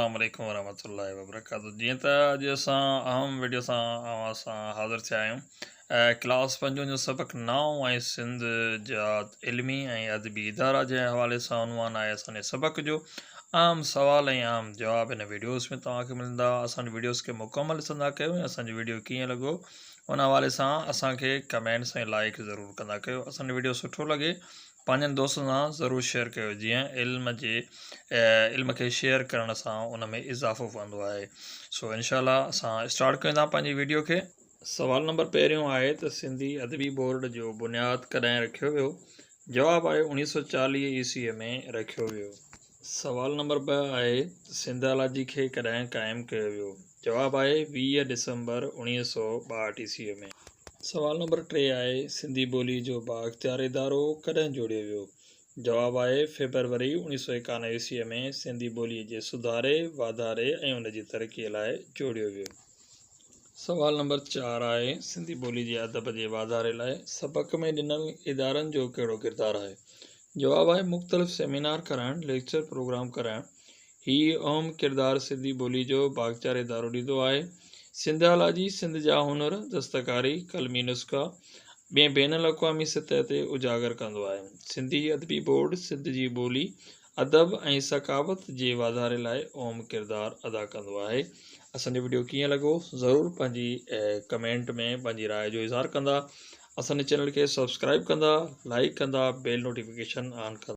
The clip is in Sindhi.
السلام عليڪم ورحمة الله وبرڪاته جيئن ته اڄ اسان اهم ويڊيو سان اوهان سان حاضر ٿيا آهيون ڪلاس پنجون جو سبق نائون ۽ سنڌ جا علمي ۽ ادبي ادارا جي حوالي سان عنوان آهي اسان جي سبق جو اهم سوال ۽ اهم جواب هن ويڊيوز ۾ توهان کي ملندا اسان جي ويڊيوز کي مڪمل ڏسندا ڪيو ۽ اسان جو ويڊيو ڪيئن لڳو ان حوالي سان اسان کي ڪمينٽس ۽ لائڪ ضرور ڪندا ڪيو اسان جو ويڊيو سٺو لڳي پنهنجن دوستن سان ضرور شيئر ڪيو جيئن علم جي علم کي شيئر ڪرڻ سان ان ۾ اضافو پوندو آهي سو انشاء الله اسان اسٽارٽ ڪيون ٿا پنهنجي ويڊيو کي. سوال نمبر پهريون آهي ته سنڌي ادبي بورڊ جو بنياد ڪڏهن رکيو ويو؟ جواب آهي 1940 عيسوي ۾ رکيو ويو. سوال نمبر ٻه آهي ته سنڌالاجي کي ڪڏهن قائم ڪيو ويو؟ جواب آهي 20 ڊسمبر 1962 عيسوي ۾. سوال نمبر ٽي آهي سنڌي ٻوليء جو بااختيار ادارو ڪڏهن جوڙيو ويو؟ جواب آهي فيبروري 1991 عيسويء ۾ سنڌي ٻوليء جي سڌاري، واڌاري ۽ ان جي ترقيء لاء جوڙيو ويو. سوال نمبر چار آهي سنڌي ٻوليء جي ادب جي واڌاري لاء سبق ۾ ڏنل ادارن جو ڪهڙو ڪردار آهي؟ جواب آهي مختلف سيمينار ڪرائڻ، ليڪچر پروگرام ڪرائڻ، هي اهم ڪردار سنڌي ٻولي جو بااختيار ادارو ڏيندو آهي. سنڌالاجي سنڌ جا هنر، دستڪاري، قلمي نسخا ٻين بين الاقوامي سطح تي اجاگر ڪندو آهي. سنڌي ادبي بورڊ سنڌ جي ٻولي، ادب ۽ ثقافت جي واڌاري لاء اهم ڪردار ادا ڪندو آهي. اسان جو وڊيو ڪيئن لڳو ضرور پنهنجي ڪمينٽ ۾ پنهنجي راء جو اظهار ڪندا. اسان جي چينل کي سبسڪرائب ڪندا، لائيڪ ڪندا، بيل نوٽيفڪيشن آن ڪندا.